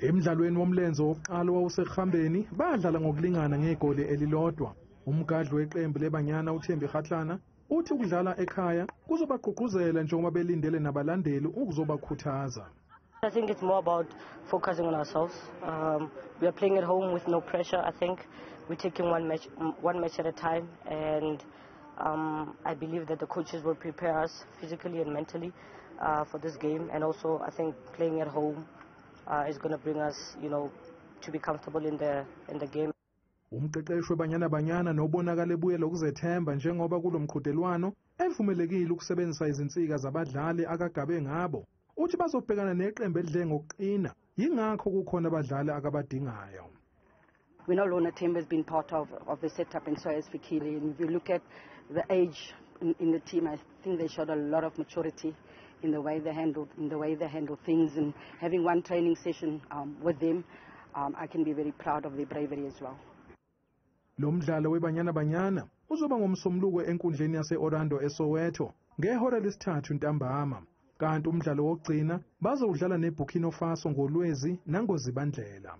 Emdlalweni womlenze wokuqala wawusekuhambeni badlala ngokulingana ngegoli elilodwa. Umgadli weqembu leBanyana uThembi Kgatlana uthi ukudlala ekhaya kuzobagqugquzela njengoba belindele nabalandeli ukuzobakhuthaza. I think it's more about focusing on ourselves. We are playing at home with no pressure. I think we're taking one match at a time, and I believe that the coaches will prepare us physically and mentally for this game. And also, I think playing at home is going to bring us to be comfortable in the game. Umqeqeshi weBanyana Banyana nobonakala ebuyela ukuzethemba njengoba kulomqhudelwano evumelekile ukusebenzisa izinsika zabadlali akagabe ngabo, uthi bazobhekana neqembu elidle ngokuqina, yingakho kukhona abadlali akabadingayo. We know Lorna Themba has been part of the setup, and so has Fikile. And if you look at the age in the team, I think they showed a lot of maturity in the way they handle things. And having one training session with them, I can be very proud of their bravery as well. Lo mdlalo weBanyana Banyana uzoba ngomsombuluko enkundleni yase-Orlando eSoweto ngehora lesithathu ntambama, kanti umdlalo wokugcina bazowudlala neBurkina Faso ngoLwezi nangoZibandlela.